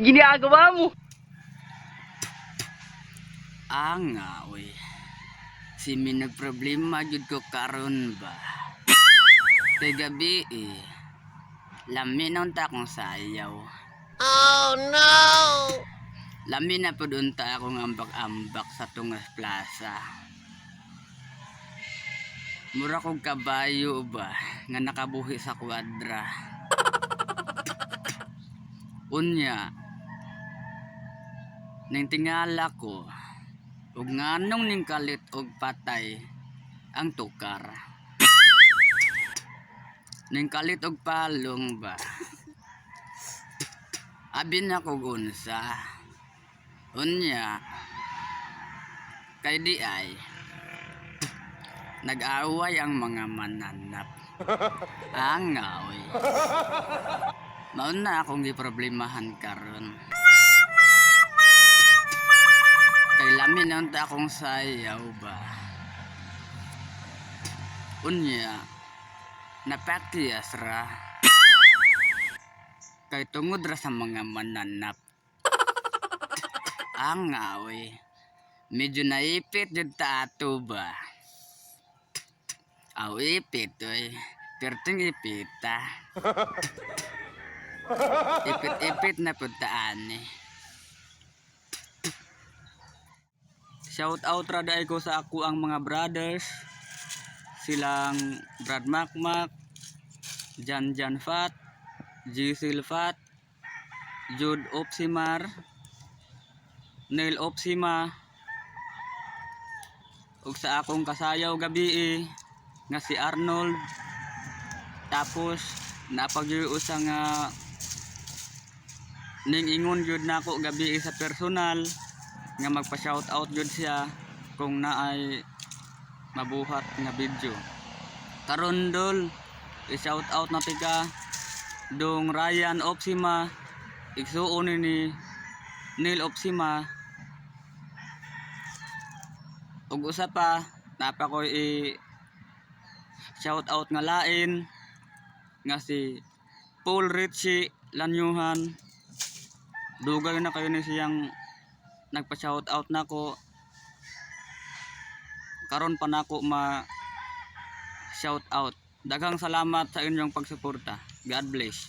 Ginagawa mo? Ah nga, uy. Si mi nagproblema gyud ko karon ba. Kay gabi eh. Lami na unta akong sayaw. Oh no! Lami na pud unta akong ambak-ambak sa Tungas Plaza. Mura kog kabayo ba nga nakabuhi sa kwadra. Unya, ning tingala ko, ug nganong ning kalit og patay ang tukar. Ning kalit og palong ba. Abi na kog unsa. Unya, kay di ay, nag-away ang mga mananap. Ang away. Mauna na akong giproblemahan karon. Kay lami na unta akong sayaw ba. Unya, napakyas ra. Kay tungod ra sa mga mananap. Ang away. Medyo naipit jud ta ato ba. Aw ipit oy. Perting ipita. Ipit-ipit na pud ta ani. Shout out ra dai ko sa ako ang mga brothers. Silang Brad Macmac, Jan Jan Fat, G Fat, Jude Opsimar, Neil Opsima, ug sa akong kasayaw gabi eh, nga si Arnold. Tapos napagyoy usa nga ning ingon gyud nako gabi eh sa personal nga magpa shout out gyud siya kung naay mabuhat nga video. Karon dol, i-shout out na tika dong Ryan Opsima, igsuon ni Neil Opsima. Ug usa pa, napa ko i shout out nga lain nga si Paul Ritchie Lanyuhan. Dugay na kayo ni siyang nagpa shout out nako. Karon pa nako ma shout out. Daghang salamat sa inyong pagsuporta. God bless.